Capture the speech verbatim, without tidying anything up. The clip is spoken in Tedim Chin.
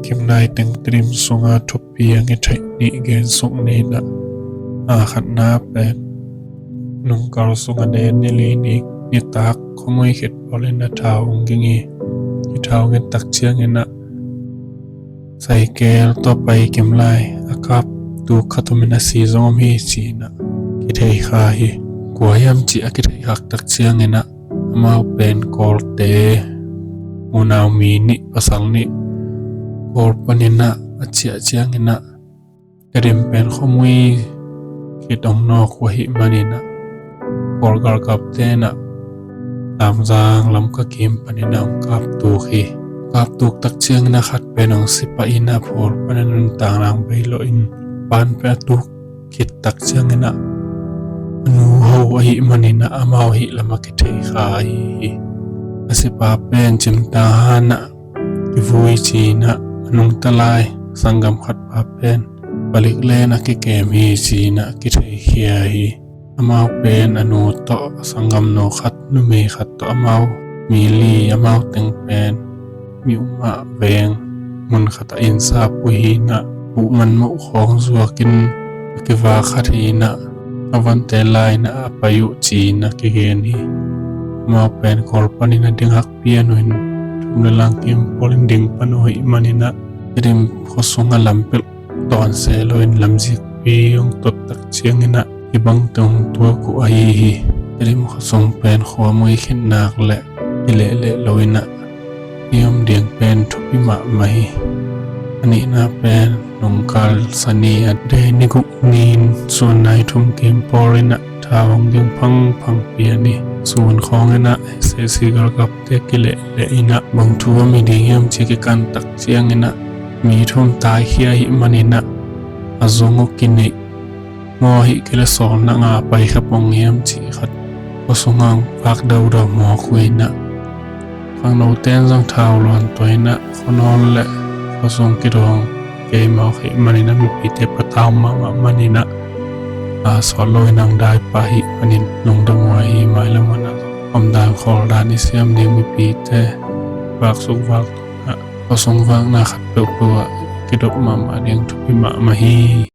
Kim Nai teng Tedim sunga thupi a ngitheih nih gensuk ni in ah, a khatna pen nungkal sunga den ni li ni, nitak khuamui khit pawl in ah thau hong ging hi. Hih thau ging tak ciangin ah saikel tawh pai kim lai a kap tuk khat om in ah si zong om hi ci-in ah kithei kha hi. Kua hiam cih a kithei khak tak ciangin ah amau pen Kawlte unau mi nih, pasal nih Kawl panin ah a ciah ciangin ah Tedim pen khuamui khit hong nawk uh ahih manin ah Kawl galkapte in ah Lamzang, Lamka kim panin ah hong kap tuk hi. Kap tuk tak ciangin ah khat pen hong si pah in ah pawl panin ah nuntak nang bei lo in, pan pen a tuk khit tak ciangin ah a nu ho ahih manin ah amau hih lamah kithei kha ahi hi. A sipa pen Cimtahan ah kivui ci-in ah, a nungta lai sanggam khat pa pen palik len a kikem hi ci-in ah kitheikhia hi. Amau pen a nu tawh a sanggamnu khat, numei khat tawh amau mi li, amau teng pen mi um ah veng mun khat ah inn sap uh hi in ah, buh man moh khawng zuakin a kivak khat hi in ah, a vante lai in ah a pai uh ci-in ah kigen hi. Amau pen Kawl panin ah ding hak pian uh in, thum le lang kim pawl in ding pan uh ahih manin ah Tedim khuasung a lampelh tawn se lo in lamzikpi hong tot tak ciangin ah hih bangte hong tuak uh ahi hi. Tedim khuasung pen khuamui khit nak leh kilehleh lo in ah i om ding pen thupi mahmah hi. A nihna pen nungkal Sani a, Dei ni guk ni in sun nai thum kim pawl in ah thau hong ging phangphang pian hi. Sun khawng in ah S A C galkapte kilehleh in ah bang thu om hi ding hiam ci a kikan tak ciangin ah mi thum taikhia ahih manin ah a zong uh kineih maw, ahih kei leh sawlna nga pai kha pong hiam cih khat khuasung ah hong vak daudau mawk uh in ah, khangnote in zong thau lawn tuah in ah khuanawl le khuasung kidawng kei mawk ahih manin ah mipite patau mahmah manin ah, a sawt lo in hong dai pah ahih manin lungdam huai hi. Mailam hun ah zong omdan khawldan i siam ding mipite vaksuk vak tuah in ah khuasung vakna khat peuhpeuh ah kidop mahmah ding thupi mahmah hi.